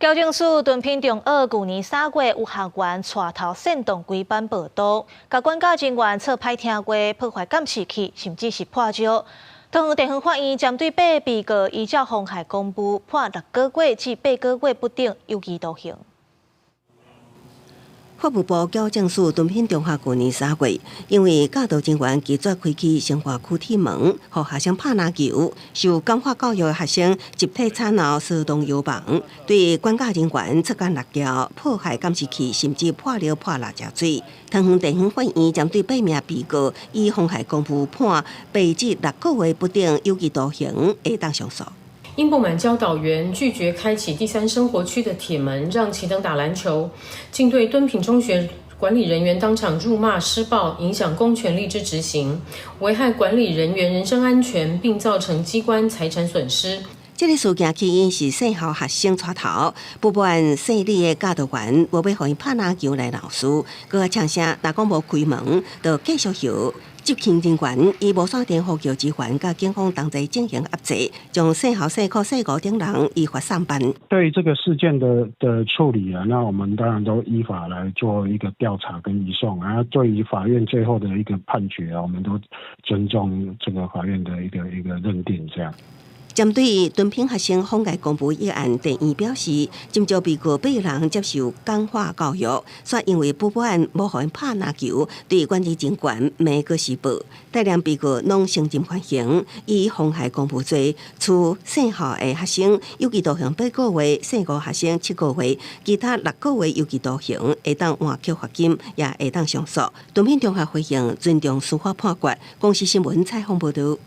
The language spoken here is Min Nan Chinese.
矯正署敦品中學舊年3月有學員帶頭煽動規班報道，共管教人員啋歹聽話，破壞監視器，甚至是潑尿。桃園地方法院針對八被告依照妨害公務判6個月至8個月不等有期徒刑。法務部矯正署敦品中學舊年三月，因為教導人員拒絕開啟生化區鐵門，予學生拍籃球，受感化教育的學生集體吵鬧騷動遊網，對管教人員出工落轎、破壞監視器，甚至潑尿潑辣椒水。桃園地方法院針對八名被告以妨害公務判8至6個月不等有期徒刑，會當上訴。因不滿教導員拒絕開啟第三生活區的鐵門，讓其等打籃球，竟對敦品中學管理人員當場辱罵施暴，影響公權力之執行，危害管理人員人身安全，並造成機關財產損失。這个事件起因是姓校學生帶頭，不滿姓李的教導員無欲予𪜶拍籃球來鬧事，閣嗆聲，若講無開門，就繼續搖。執勤人員以無線電呼叫支援，佮警方同齊進行壓制，將姓校、姓柯、姓吳等人依法送辦。對這個事件的處理啊，那我們當然都依法來做一個調查跟移送啊。對於法院最後的一個判決啊，我們都尊重這個法院的一個認定，這樣。針對敦品學生妨礙公務一案，地院表示，針對被告八人接受感化教育，煞因為不滿無予𪜶拍籃球，對管理人員罵閣施暴，帶領被告攏承認犯行，以妨害公務罪，處姓校的學生有期徒刑八個月，姓吳學生7個月，其他6個月有期徒刑，會當緩繳罰金，也會當上訴。敦品中學回應尊重司法判決。公視新聞採訪報導。